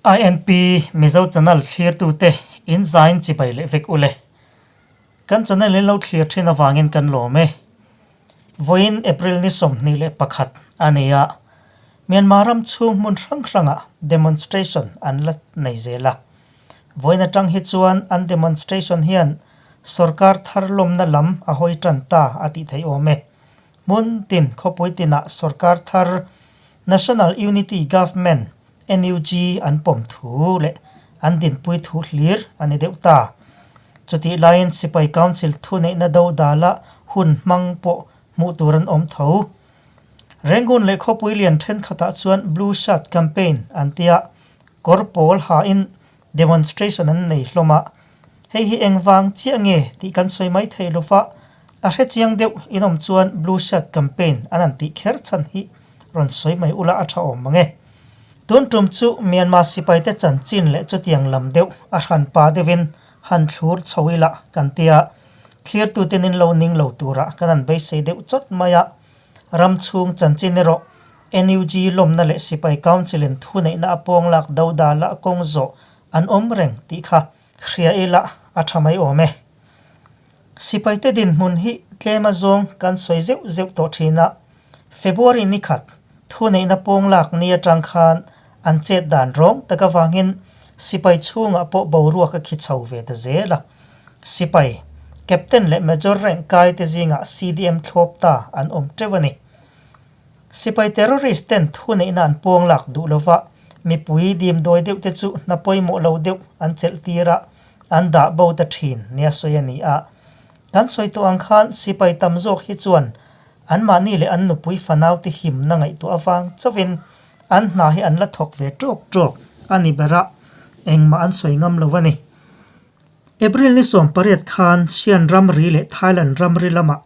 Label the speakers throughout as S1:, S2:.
S1: INP Mizo channel thlirtute in zain chibai leh vek ule. Kan channel in lo thlir thin avangin kan lawm e. Vawiin April ni 21 a ni a, Myanmar ram chhung hmun hrang hrangah demonstration an la nei zel a. Vawiin atang hi chuan an demonstration hian sorkar thar lawmna lam a hawi tan ta a tih theih awm e. Hmun tin khawpui tinah sorkar thar National Unity Government, NUG, an pawm thu leh an dinpui thu hlir a ni deuh ta. Chutih laiin Sipai Council thuneihna do dala hun hmang pawh hmuh tur an awm tho. Rangoon leh khawpui lian thenkhatah chuan Blue Shirt Campaign an tia kawr pawl hain demonstration an nei hlawm a, hei hi engvang chiah nge tih kan sawi mai thei lo va, a hre chiang deuh inawm chuan Blue Shirt Campaign an han tih kher chhan hi rawn sawi mai ula a tha awm mang e. Tun tum chu Myanmar sipaite chanchin leh chutiang lam deuh a hran pa deuhin han thlur chho ila kan tia, thlirtute nin lo ning lo turah kan han beisei deuh chawt mai a. Ram chhung chanchin erawh NUG lawmna leh Sipai Council-in thuneihna a pawng lak do dala kawng zawh an awm reng tih kha hria ila a tha mai awm e. Sipaite dinhmun hi tlem azawng kan sawi zeuh zeuh tawh thin a, February ni khat thuneihna pawng lak ni atang khan an chet dan rawng tak avangin sipai chhungah pawh boruak a khi chho ve ta zel a. Sipai, Captain leh Major rank kai te zingah CDM thlawp ta an awm teuh a ni. Sipai terrorist ten thuneihna an pawng lak duh lova, mipui dimdawi deuh te chu hna pawimawh lo deuh an chelh tir a, an dah bo ta thin nia sawi a ni a. Kan sawi tawh ang khan sipai tam zawk hi chuan anmahni leh an nupui fanau te himna ngaihtuah avang chauhin an hna hi an la thawk ve tawk tawk a ni ber a, engmah an sawi ngam lo a ni. April ni 18 khan Sian ramri leh Thailand ramri lamah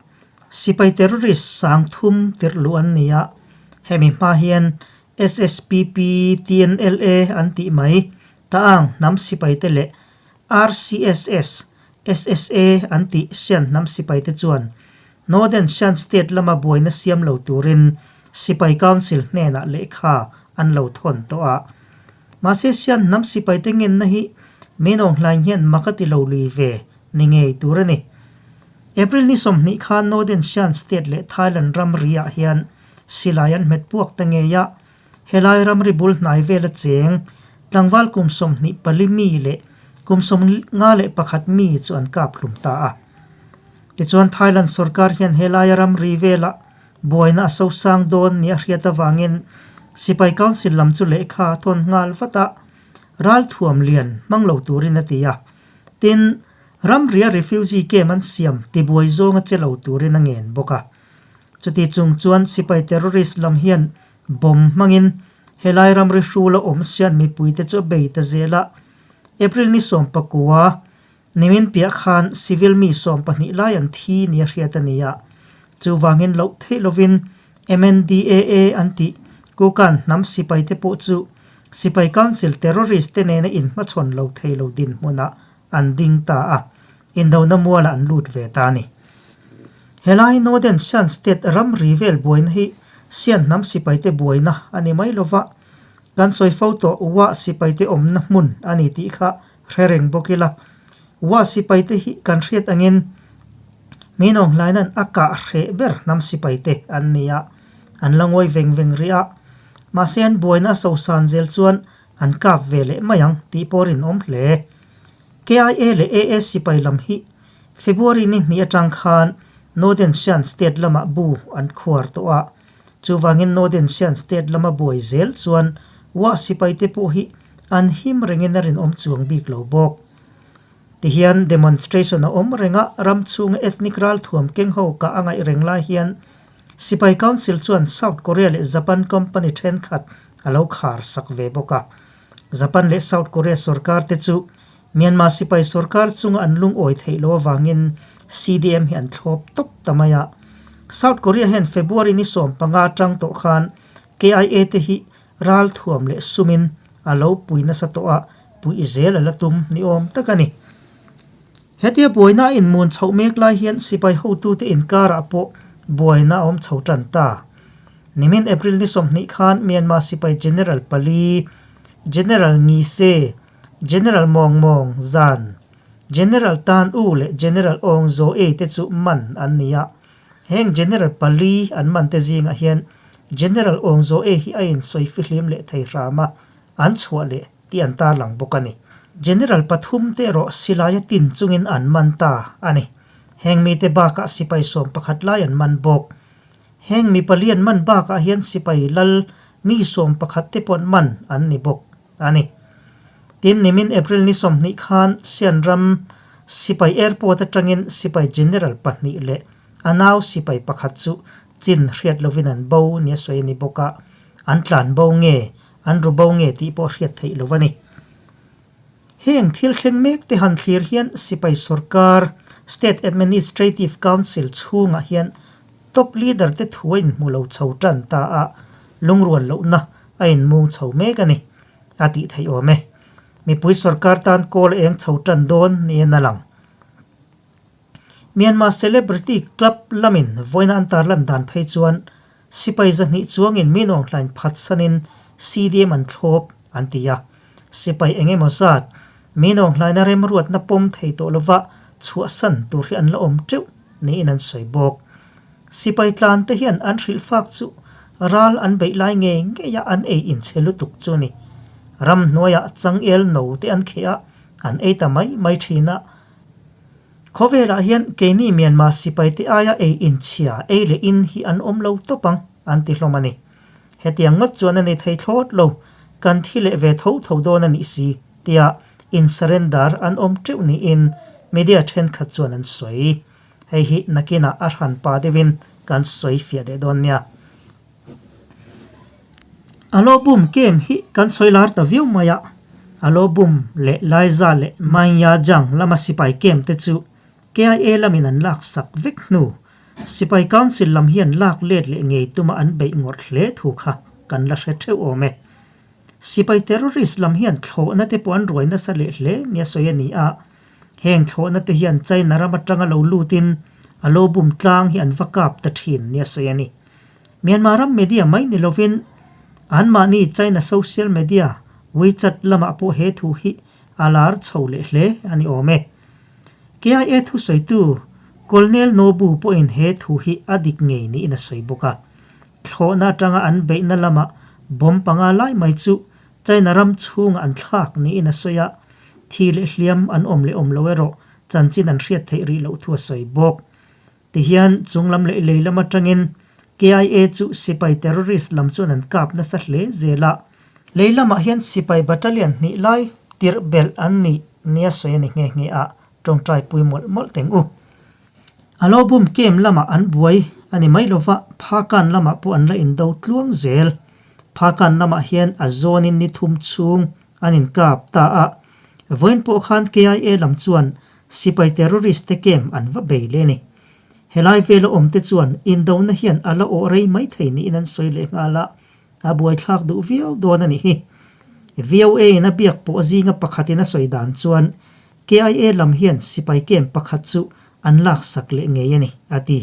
S1: sipai terrorist 3000 tirh luh an ni a, hemi hma hian SSPP, TNLA an tih mai Ta'ang hnam sipaite leh RCSS, SSA an tih Sian hnam sipaite chuan Northern Shan State lama buaina siam lo turin Sipai Council hnenah lehkha an lo thawn tawh a. Mahse Shan hnam sipaite ngenna hi Menawng hlain hian mak a ti lo lui ve ni ngei tur a ni. April ni 20 khan Northern Shan State leh Thailand ramri-ah hian silai an hmet puak ta ngei a, Helai ramri bul hnai vela cheng tlangval kum 24 mi leh kum 51 mi chu an kap hlum ta a. Tichuan Thailand sorkar hian helaia ramri vela buaina a sosang dawn nia hriat avangin Sipai Council lam chu lehkha a thawn nghal vat a, ralthuam lian hmang lo turin a ti a. Tin, ramria refugee camp an siam tibuai zawnga che lo turin a ngen bawk a. Chuti chung chuan sipai terrorist lam hian bomb hmangin helai ramri hrula awm sian mipuite chu a bei ta zel a. April ni 19 nimin piah khan civil mi 12 lai an thi nia hriat a ni a. Chuvangin loh theih lovin MNDAA an tih Kukan hnam sipaite pawh chu Sipai Council terrorist te nena inhmachhawn lo thei lo dinhmunah an ding ta a, indona mualah an lut ve ta a ni. Helai Northern Shan State ramri vel buaina hi Sian hnam sipaite buaina a ni mai lova, kan sawi fo tawh Wa sipaite awmna hmun a ni tih kha hre reng bawk ila. Wa sipaite hi kan hriat angin Minawng hlaina'n a kah hreh ber hnam sipaite an ni a, an la ngawi veng veng rih a. Mahse an buaina a sosan zel chuan An kap ve leh mai ang tih pawh rinawm hle. KIA leh AA sipai lam hi February ni hnih atang khan Northern Shan State lamah bu an khuar tawh a. Chuvangin Northern Shan State lama buai zel chuan Wa sipaite pawh hi an him rengin a rinawm chuang bik lo bawk. Tihian demonstration a awm reng a, ram chhunga ethnic ralthuam keng ho kah a ngaih reng lai hian Sipai Council chuan South Korea leh Japan company thenkhat a lo khar sak ve bawk a. Japan leh South Korea sorkar te chu Myanmar sipai sorkar chunga an lungawi theih loh avangin CDM hi an thlawp tawp ta mai a. South Korea hian February ni 15 atang tawh khan KIA te hi ralthuam leh sumin a lo pui nasa tawh a, puih zel a la tum ni awm tak a ni. Hetia buaina a inmun chhoh mek lai hian sipai hotute inkarah pawh buaina a awm chho tan ta. Nimin April ni 20 khan Myanmar sipai General pali General Ngi Se, General Mawng Mawng Zan, General Tan U leh General Aung Zaw Ei te chu man an ni a. Heng General pali an man te zingah hian General Aung Zaw Ei hi a insawi fihlim leh thei hram a, an chhuah leh tih an tarlang bawk a ni. General pathum te erawh silaia tin chungin an man ta a ni. Heng mite bakah sipai 11 lai an man bawk. Heng mi palian man bakah hian sipai lal mi 11 te pawh man an ni bawk a ni. Tin, nimin April ni 20 khan Sian ram sipai airport atangin sipai general pahnih leh a nau sipai pakhat chu chin hriat lovin an bo nia sawi a ni bawk a, an tlan bo nge An ru bo nge tih pawh hriat theih lo a ni. Heng thil thleng mek te han thlir hian sipai sorkar, State Administrative Council, chhungah hian top leader te thu a inhmu lo chho tan ta a, lungrual lohna a inmung chho mek a ni, a tih theih awm e. Mipui sorkar tan kawl a eng chho tan dawn niin a lang. Myanmar Celebrity Club lamin vawiina an tarlan dan phei chuan sipai 200 chuangin mi nawnghlain phatsanin CDM an thlawp an ti a. Sipai eng emaw zat mi nawnghlaina remruatna pawm thei tawh lova chhuahsan tur hi an la awm teuh niin an sawi bawk. Sipai tlan te hian an hrilhfak chu ral an beih lai ngei ngei a an ei inchhe lutuk chu a ni. Ramhnuaiah changel no te an kheh a, an ei ta mai mai thin a. Khawvelah hian keini Myanmar sipaite aia ei inchhia ei leh in hi an awm lo tawp ang, an ti hlawm a ni. Hetiang ngawt chuan a ni thei thlawt lo, kan thi leh ve tho tho dawn a nih si, tia in surrender an awm teuh niin media thenkhat chuan an sawi. Hei hi nakinah a hranpa deuhin kan sawi fiah leh dawn nia. A lo bum kem hi kan sawi lar ta viau mai a, a lo bum leh Laiza leh Manya Jang lama sipai kem te chu KIA lamin an lak sak vek hnu, Sipai Council lam hian lak let leh ngei tuma an beih ngawrh hle thu kha kan la hre theuh awm e. Sipai terrorist lam hian thlawhna te pawh an ruai nasa leh hle nia sawi a ni a, heng thlawhna te hian China ram atanga lo lutin a lo bum tlang hi an va kap ta thin nia sawi a ni. Myanmar ram media mai ni lovin anmahni China social media WeChat lamah pawh he thu hi a lar chho leh hle a ni awm e. KIA thusawitu Colonel Nobu pawhin he thu hi a dik ngei niin a sawi bawk a. Thlawhna atanga an beihna lamah bomb panga lai mai chu China ram chhungah an thlak niin a sawi a, thi leh hliam an awm leh awm lo erawh chanchin an hriat theih rih loh thu a sawi bawk. Tihian chunglam leh lei lam atangin KIA chu sipai terrorist lam chuan an kap nasa hle zel a. Lei lamah hian sipai battalion hnih lai tirh belh an nih nia sawi a ni nghe nghe a, tawngtai pui mawlh mawlh teng u. A lo bum kem lamah an buai a ni mai lova, Phakan lamah pawh an la indo tluang zel. Phakan lamah hian a zawnin ni thum chhung an inkap ta a, vawiin pawh khan KIA lam chuan Sipai terrorist te kem an va bei leh a ni. Helai vela awm te chuan indona hian a la awh rei mai thei niin an sawi leh nghal a, a buaithlak duh viau dawn a nih hi. VOA in a biak pawh zinga pakhatin a sawi dan chuan KIA lam hian sipai kem pakhat chu an laksak leh ngei a ni, a ti.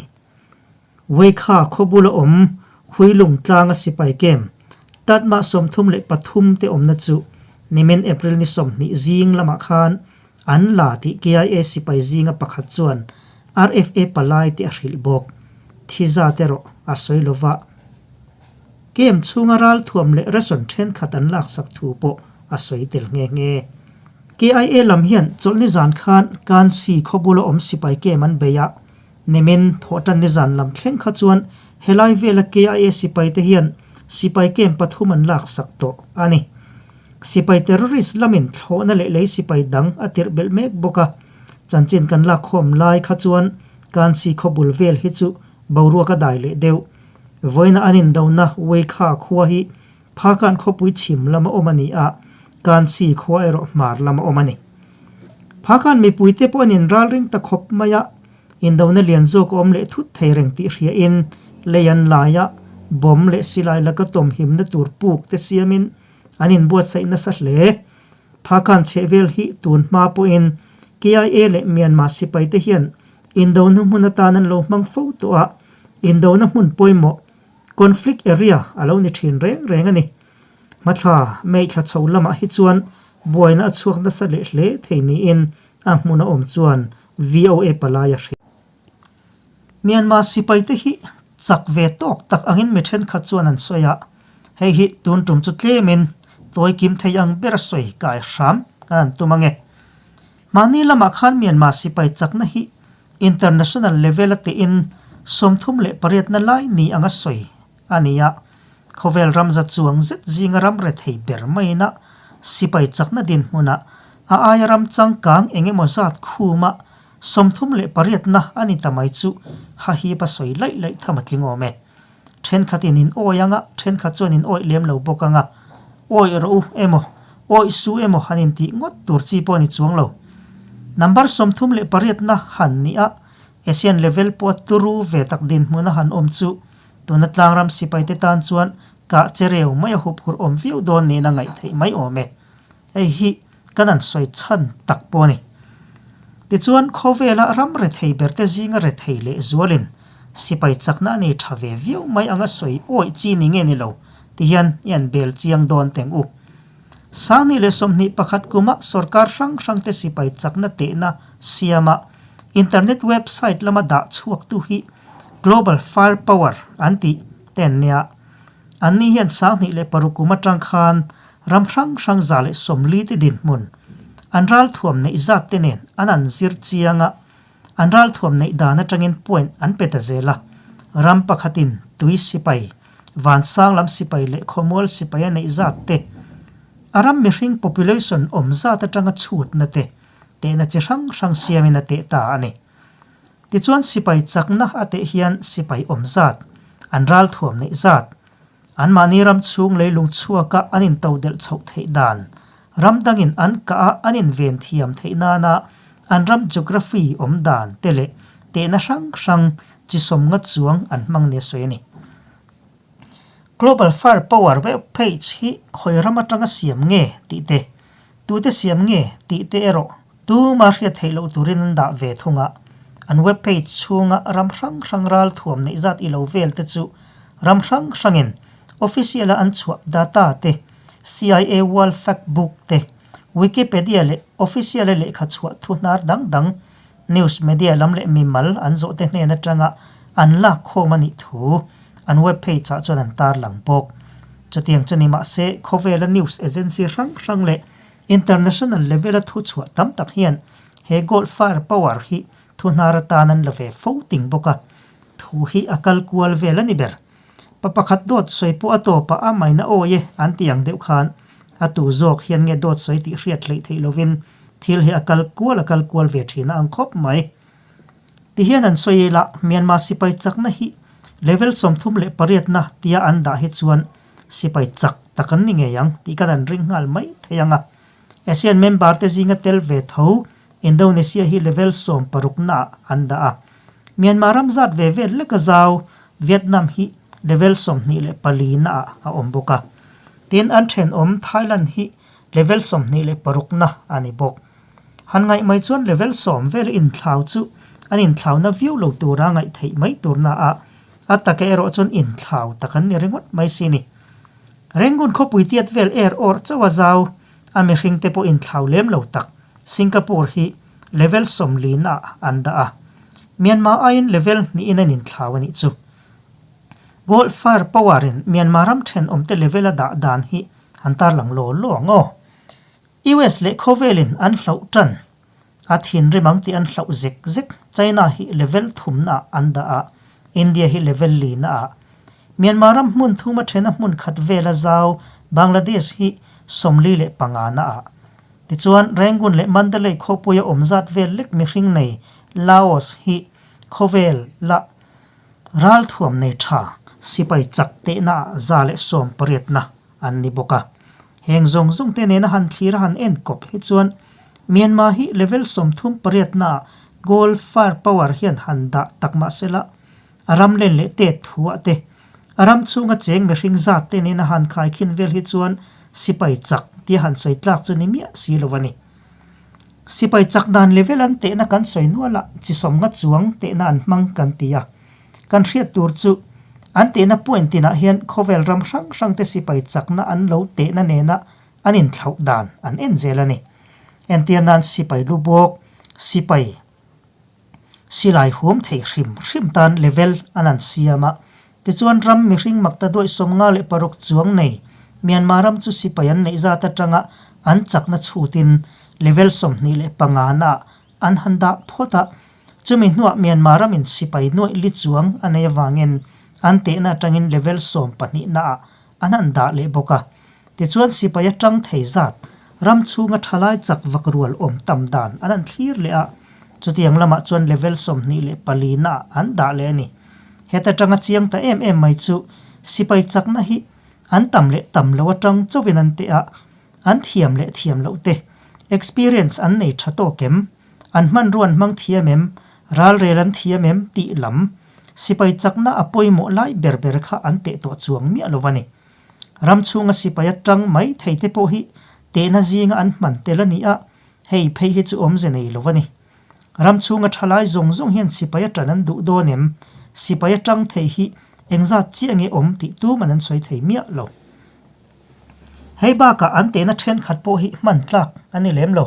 S1: Weikha khaw bula awm Huilung tlanga sipai kem Tatmah 33 te awmna chu nimin April ni 20 zing lamah khan an la tih KIA sipai zinga pakhat chuan RFA palai te a hrilh bawk. Thi zat erawh a sawi lova kem chhunga ralthuam leh ration thenkhat an laksak thu pawh a sawi tel nghe nghe. KIA lam hian chawlhni zan khan Kansi khaw bula awm sipai kem an bei a, Nimin thawhtan nizan lam thleng kha chuan helai vela KIA sipai te hian sipai camp pathum an laksak tawh a ni. Sipai terrorist lamin thlawhna leh lei sipai dang a tirh belh mek bawk a, chanchin kan lakkhawm lai kha chuan Kansi khaw bul vel hi chu boruak a dai leh deuh. Vawiina an indona Weikha khua hi Phakan khawpui chhim lama awm a ni a, Kansi khua erawh hmar lama awm a ni. Phakan mipuite pawh an inralring ta khawp mai a, indona lian zawk a awm leh thut thei reng tih hriain lei an lai a, bomb leh silai laka tawmhimna tur puk te siamin an inbuatsaih nasa hle. Phakan chhehvel hi tun hma pawhin KIA leh Myanmar sipaite hian indona hmun atan an lo hmang fo tawh a, indona hmun pawimawh, conflict area, a lo ni thin reng reng a ni. Hmathla May thla chho lamah hi chuan buaina a chhuak nasa leh hle thei niin a hmun a awm chuan VOA palai a hrilh. Myanmar sipaite hi chak ve tawk tak angin mi thenkhat chuan an sawi a, hei hi tun tum chu tlemin tawi kim thei ang ber a sawi kai hram kan han tum ange. Mahni lamah khan Myanmar sipai chakna hi international level a tehin 38na lai ni anga sawi a ni a, khawvel ramza chuang zet zinga ram rethei ber maiin a sipai chakna dinhmunah a aia ram changkang eng emaw zat khuma 38na a ni ta mai chu hahip a sawi laih laih tham a tling awm e. Thenkhatin in awi anga, thenkhat chuan in awih lem lo bawk anga, awih rawh u emaw, awih su emaw han intih ngawt tur chi pawh a ni chuang lo. Number 38na han nih a, Asian level pawh a turu ve tak dinhmun a han awm chu tuna tlangram sipaite tan chuan kah che reu mai a hup hurh awm viau dawn niin a ngaih theih mai awm e. Hei hi kan an sawi chhan tak pawh a ni. Tichuan, khawvela ram rethei berte zinga rethei leh zualin sipai chakna a nei tha ve viau mai anga sawi awih chi ni nge ni lo ti hian i an bel chiang dawn teng u. 2021 kuma sorkar hrang hrangte sipai chakna tehna siama internet website lama dah chhuaktu hi Global Firepower an tih te an nia. Anni hian 2006 kum atang khan ram hrang hrang 140 te dinhmun an ralthuam neih zat te nen an an zir chiang a, an ralthuam neih dan atangin point an pe ta zel a. Ram pakhatin tui sipai, vansang lam sipai leh khawmual sipai a neih zat te, a ram mihring population awm zat atanga chhutna te, tehna chi hrang hrang siamin a teh ta a ni. Tichuan sipai chakna a teh hian sipai awm zat, an ralthuam neih zat, anmahni ram chhung leilung chhuaka an intodelh chhoh theih dan, ram dangin an kah a an inven thiam theih nana an ram geography awm dan te leh tehna hrang hrang chi sawmnga chuang an hmang nia sawi a ni. Global Fire Power web page hi khawi ram atanga siam nge tih te, tute siam nge tih te erawh tuma hriat theih loh turin an dah ve thung a. An web page chhunga ram hrang hrang ral thuam neih zat i lo vel te chu ram hrang hrangin official a an chhuah data te, CIA World Factbook te, Wikipedia leh official a lehkha chhuah thu hnar dang dang News media lam leh mimal an zawhte hnen atanga an lak khawm a nih thu an web page ah chuan an tarlang bawk. Chutiang chu ni mahse, khawvela news agency hrang hrang leh international level a thu chhuah tam tak hian he gold fire power hi thu hnar atan an la ve fo ting bawk a, thu hi a kal kual vel a ni ber. Pa pakhat dawt sawi pawh a tawpah a maina awi e an ti ang deuh khan a tu zawk hian nge dawt sawi tih hriat hleih theih lovin thil hi a kal kual a kal kual ve thin a ang khawp mai. Ti hian an sawi ila Myanmar sipai chakna hi level 38na tia an dah hi chuan sipai chak tak an ni ngei ang tih kan an ring nghal mai thei ang a. ASEAN member te zinga tel ve tho Indonesia hi level 16 ah an dah a. Myanmar ram zat ve vel leka zau Vietnam hi level 24 na ah a awm bawk a. Tin an thenawm Thailand hi level 26 na a ni bawk. Han ngaih mai chuan level 10 vel inthlau chu an inthlauna viau lo tura ngaih theih mai turna ah a taka erawh chuan inthlau tak an ni ringawt mai si ni. Rangoon khawpui tiat vel er awrh chauh a zau a mihring te pawh inthlau lem lo tak Singapore hi level 40 ah an dah a. Myanmar aiin level hnihin an inthlau a nih chu. Gold Fire Power in Myanmar ram thenawmte level a dah dan hi an tarlang law law ang aw. US leh khawvelin an hlauh tan a thinrim ang tih an hlauh zek zek China hi level thumna ah an dah a, India hi level lina ah. Myanmar ram hmun thuma thena hmun khat vela zau Bangladesh hi 45 na ah. Tichuan Rangoon leh Mandalay khawpuia awm zat vel lek mihring nei Laos hi khawvel la ralthuam nei tha sipai chak tehna ah 118 na an ni bawk a. Heng zawng zawng te nena han thlir a han en kawp hi chuan Myanmar hi level 38 na ah gold fire power hian han dah tak mah sela a ram len leh tet thuah te a ram chhunga cheng mihring zat te nena han khaikhin vel hi chuan sipai chak tia han sawi tlak chu ni miah si lo a ni. Sipai chak dan level an tehna kan sawi nual a, chi sawmnga chuang tehna an hmang kan ti a. Kan hriat tur chu. An tehna point tinah hian khawvel ram hrang hrangte sipai chakna an lo tehna nena an inthlauh dan an en zel a ni. Entir nan sipai lu bawk, sipai silai huam thei hrim hrim tan level an an siam a. Tichuan ram mihring makta duaih 56 chuang nei Myanmar ram chu sipai an neih zat atanga an chakna chhutin level 25 naah an han dah phawt a. Chumi hnuah Myanmar ramin sipai nuaih li chuang a nei avangin an tehna atangin level 12 naah an han dah leh bawk a. Tichuan sipai atang thei zat ram chhunga thalai chak vak rual awm tam dan an han thlir leh a, chutiang lamah chuan level 24 naah an dah leh a ni. Heta tanga chiang ta em em mai chu sipai chakna hi an tam leh tam lo atang chauhin an teh a, an thiam leh thiam loh te, experience an nei tha tawk em, an hmanrua an hmang thiam em, ralrel an thiam em tih lam sipai chakna a pawimawh lai ber ber kha an teh tawh chuang miah lo a ni. Ram chhunga sipai atang mai thei te pawh hi tehna zinga an hman tel a ni a, hei phei hi chu awmze nei lo a ni. Ram chhunga thalai zawng zawng hian sipai atan an duh dawn em? Sipai atang thei hi engzat chiah nge awm tih tuman an sawi thei miah lo. Hei bakah an tehna thenkhat pawh hi hman tlak a ni lem lo.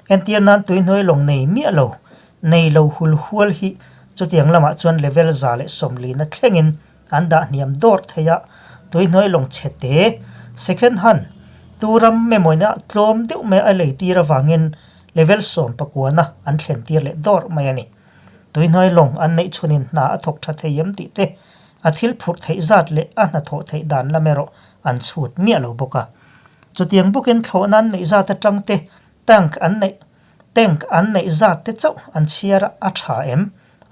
S1: Entir nan tuihnuai lawng nei miah lo, nei lo hul hual hi chutiang lamah chuan level 140 na thlengin an dah hniam dawr thei a, tuihnuai lawng chhe te, second hand, tu ram memawina tlawm deuh mai a lei tir avangin level 19 na an thlen tir leh dawr mai a ni. Tuihnuai lawng an neih chhunin hna a thawk tha thei em tih te, a thil phurh theih zat leh a hnathawh theih dan lam erawh an chhut miah lo bawk a. Chutiang bawkin thlawhna an neih zat atang te, tank an neih tank an neih zat te chauh an chhiar a, a tha em?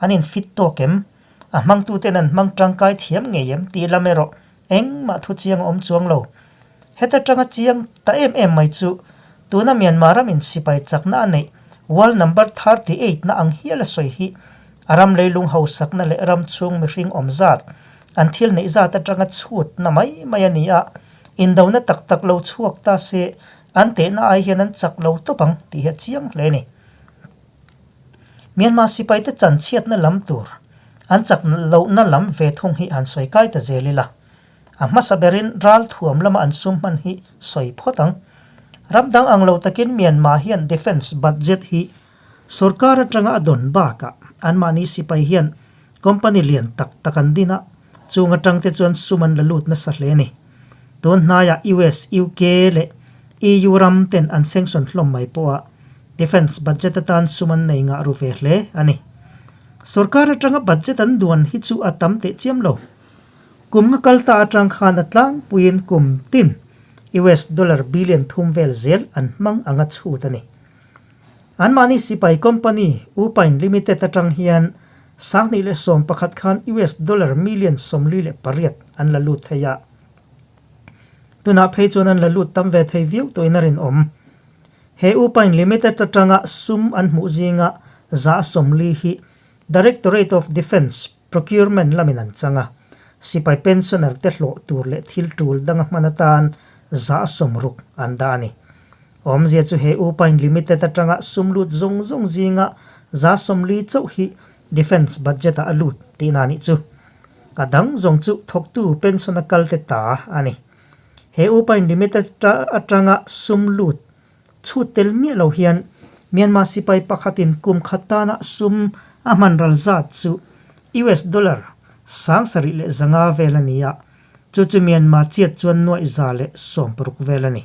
S1: An infit tawk em? A hmangtuten an hmang tangkai thiam ngei em tih lam erawh engmah thu chiang a awm chuang lo. Heta tanga chiang ta em em mai chu tuna Myanmar ramin sipai chakna a neih world number 38 na ang hial a sawi hi a ram leilung hausakna leh ram chhung mihring awm zat an thil neih zat atanga chhutna mai mai a ni a, indona tak tak lo chhuak ta se an tehna ai hian an chak lo tawp ang tih hi a chiang hle a ni. Myanmar sipaite chanchhiatna lam tur an chak lohna lam ve thung hi han sawi kai ta zel ila. A hmasa berin ral thuam lama an sum hman hi sawi phawt ang. Ram dang ang lo takin Myanmar hian defence budget hi sorkar atanga a dawn bakah anmahni sipai hian company lian tak tak an din a, chung atang te chuan sum an la lut nasa hle a ni. Tun hnaiah US, UK leh EU ram ten an sanction hlawm mai pawha defence budget atan sum an nei ngah ru ve hle a ni. Sorkar atanga budget an duan hi chu a tam teh chiam lo. Kum nga kal ta atang khan a tlangpuiin kum tin US dollar billion thum vel zel an hmang anga chhut a ni. Anmahni sipai company Upine Limited atang hian 2011 khan US dollar million 48 an la lut thei a. Tunah phei chuan an la lut tam ve thei viau tawhin a rinawm. He Upine Limited atanga sum an hmuh zinga 40% hi Directorate of Defence Procurement lamin an chang a, sipai pensioner te hlawh tur leh thil tul danga hman atan 60% an dah a ni. Awmzia chu he Upine Limited atanga sum lut zawng zawng zinga 40% chauh hi Defence budget ah a lut tihna a nih chu. A dang zawng chu thawktu pension a kal te ta a ni. He Upine Limited atanga sum lut chhut tel miah lo hian Myanmar sipai pakhatin kum khat tana sum a hman ral zat chu US dollar 7500 vel a ni a, chu chu Myanmar chiat chuan nuaih 160 vel a ni.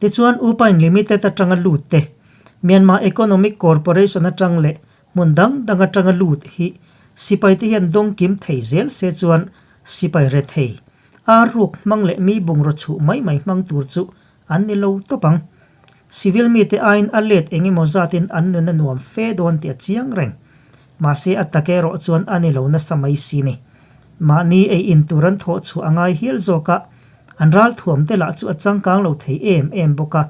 S1: Tichuan Upine Limited atanga lut te, Myanmar Economic Corporation atang leh hmun dang dang atanga lut hi sipai te hian dawngkim thei zel se chuan sipai rethei Ar ruk hmang leh mi bungraw chhuh mai mai hmang tur chu an ni lo tawp ang. Civil mite aiin a let eng emaw zatin an nun a nuam fe dawn tih a chiang reng. Mahse a tak erawh chuan a ni lo nasa mai si ni. Mahni ei in tur an thawh chhuah a ngai hial zawk a, an ralthuam te lah chu a changkang lo thei em em bawk a,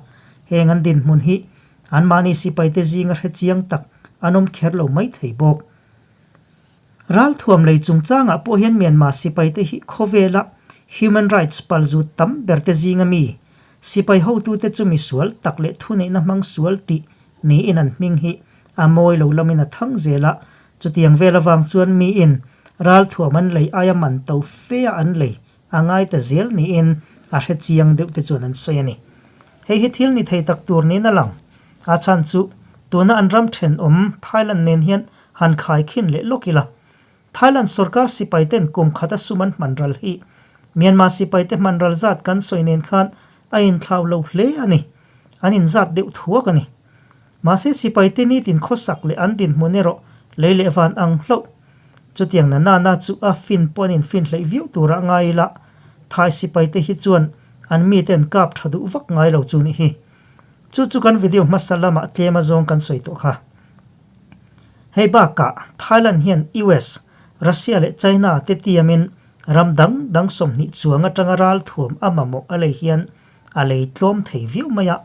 S1: heng an dinhmun hi anmahni sipaite zinga hre chiang tak an awm kher lo mai thei bawk. Ralthuam lei chungchangah pawh hian Myanmar sipaite hi khawvela human rights palzut tam berte zinga mi sipai hotute chu misual tak leh thuneihna hmang sual tih niin an hming hi a mawi lo lamin a thang zel a, chutiang vel avang chuan miin Ralthuam an lei aia man to fe a an lei a ngai ta zel niin a hre chiang deuh te chuan an sawi a ni. Hei hi thil ni thei tak tur niin a lang. A chhan chu tuna an ram thenawm Thailand nen hian han khaikhin leh lawk ila. Thailand sorkar sipai ten kum khata sum an hman ral hi Myanmar sipai te hman ral zat kan sawi nen khan a inthlau lo hle a ni. An inzat deuh thuak a ni. Mahse sipai te nitin khawsak leh an dinhmun erawh lei leh van ang hlauh. Chutiang na nana chu a fin pawh an infin hleih viau turah ngai ila, Thai sipai te hi chuan an mite an kap tha duh vak ngai lo chu nih hi. Chu chu kan video hmasa lamah tlem azawng kan sawi tawh kha. Hei bakah Thailand hian US, Russia leh China te tiamin ram dang dang 20 chuang atanga ralthuam a mamawh a lei hian a lei tlawm thei viau mai a.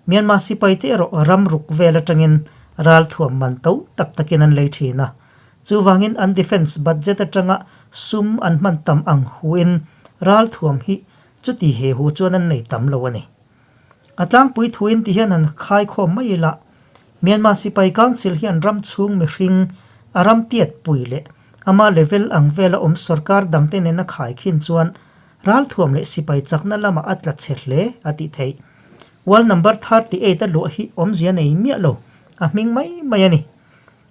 S1: Myanmar sipai te erawh ram ruk vel atangin ralthuam man to tak takin an lei thin a. Chuvangin an defence budget atanga sum an hman tam ang huin ralthuam hi chuti he hu chuan an nei tam lo a ni. A tlangpui thuin ti hian han khaikhawm mai ila, Myanmar Sipai Council hian ram chhung mihring a ram tiat pui leh ama level ang vela awm sorkar dangte nena khaikhin chuan ralthuam leh sipai chakna lamah a tla chhe hle a tih theih. World number 38 a luah hi awmzia nei miah lo, a hming mai mai a ni.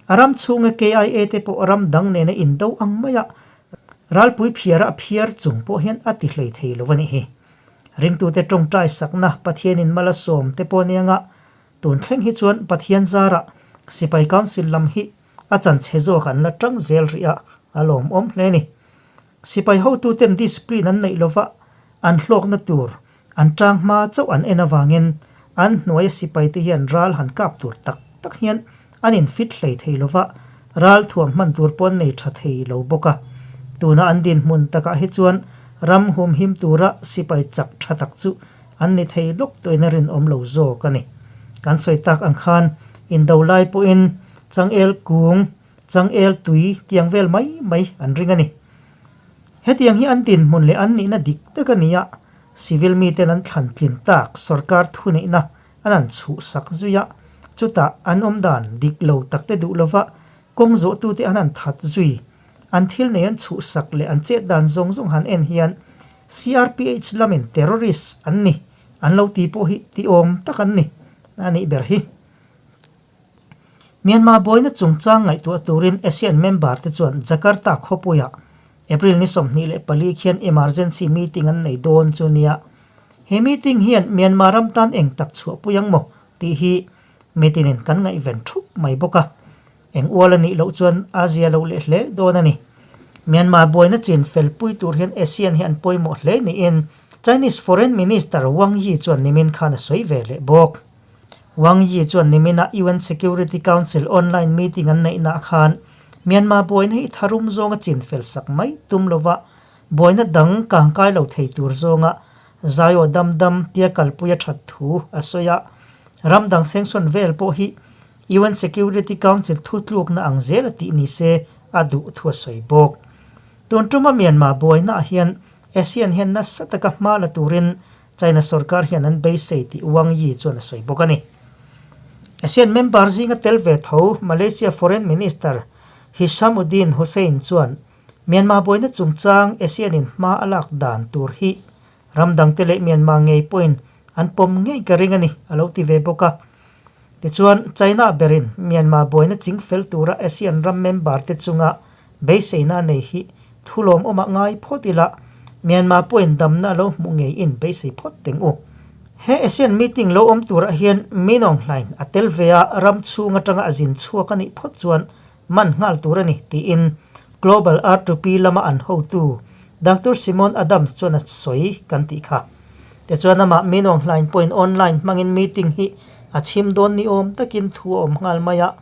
S1: A ram chhunga KIA te pawh ram dang nena indo ang maia ralpui phiara a phiar chung pawh hian a ti hlei thei lo a nih hi. Ringtute tawngtai sakna Pathianin mal a sawm te pawh anianga tun thleng hi chuan Pathian zarah Sipai Council lam hi a chanchhe zawk an la tang zel rih a, a lawmawm hle a ni. Sipai hotuten discipline an neih lova an hlawkna tur an tang hma chauh an en avangin an hnuaia sipaite hian ral han kap tur tak tak hian an infit hlei thei lova, ral thuam hman tur pawh an nei tha thei lo bawk a. Tuna an dinhmun takah hi chuan ram humhim tura sipai chak tha tak chu an ni thei lawk tawhin a rinawm lo zawk a ni. Kan sawi tak ang khan indo lai pawhin changel kung, changel tui tiang vel mai mai an ring a ni. Hetiang hi an dinhmun leh an nihna dik tak a ni a, civil miten an thlan tlin tak sorkar thuneihna an han chhuhsak zui a, chutah an awm dan dik lo tak te duh lova kawng zawhtute an han that zui. An thil nei an chhuhsak leh an chet dan zawng zawng han en hian CRPH lamin terrorist an ni an lo ti pawh hi tiawm tak an ni a nih ber hi. Myanmar buaina chungchang ngaihtuah turin ASEAN member te chuan Jakarta khawpuiah April ni 24 khian emergency meeting an nei dawn chu nia. He meeting hian Myanmar ram tan eng tak chhuahpui ang maw tih hi mitinin kan ngaihven thup mai bawk a. Eng ual a nih loh chuan a zia lo leh hle dawn a ni. Myanmar buaina chin felpui tur hian ASEAN hi an pawimawh hle niin Chinese Foreign Minister Wang Yi chuan nimin khan a sawi ve leh bawk. Wang Yi chuan nimina UN Security Council online meeting an neihnaah khan Myanmar buaina hi tharum zawnga chinfel sak mai tum lova buaina dang kangkai lo thei tur zawnga zaiaw dam dam tia kalpui a that thu a sawi a. Ram dang sengsawn vel pawh hi UN Security Council thutlukna ang zel a tih ni se a duh thu a sawi bawk. Tun tuma Myanmar buainaah hian ASEAN hian nasa taka hma la turin China sorkar hian an beisei tih Wang Yi chuan a sawi bawk a ni. ASEAN member zinga tel ve tho Malaysia Foreign Minister Hishammuddin Hussein chuan Myanmar buaina chungchang ASEAN in hma a lak dan tur hi ram dangte leh Myanmar ngei pawhin an pawm ngei ka ring a ni a lo ti ve bawk a. Tichuan, China berin Myanmar buaina ching fel tura ASEAN ram member te chunga beiseina a nei hi thu lawmawmah ngai phawt ila, Myanmar pawhin damna a lo hmuh ngei in beisei phawt teng u. He ASEAN meeting lo awm turah hian Min Aung Hlaing a tel ve a, ram chhung atanga a zin chhuak a nih phawt chuan man nghal tur a ni tiin Global R2P lama an hotu Doctor Simon Adams chuan a sawi kan tih kha. Tichuan amah Min Aung Hlaing pawhin online hmangin meeting hi a chhim dawn ni awm takin thu a awm nghal mai a.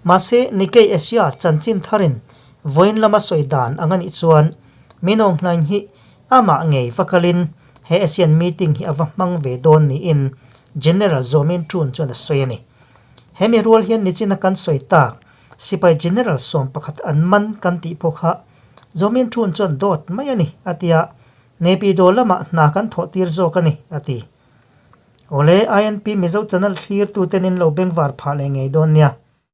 S1: Mahse, Nikkei Asia chanchin tharin vawiin lama sawi dan ang a nih chuan Min Aung Hlaing hi amah ngei va kalin he ASEAN meeting hi a va hmang ve dawn niin General Zaw Min Tun chuan a sawi a ni. Hemi rual hian nichina kan sawi tak Sipai General 11 an man kan tih pawh kha Zaw Min Tun chuan dawt mai a ni a ti a, Naypyidaw lamah hna kan thawh tir zawk a ni a ti. Awle, INP Mizo channel thlirtuten in lo bengvar phah leh ngei dawn nia.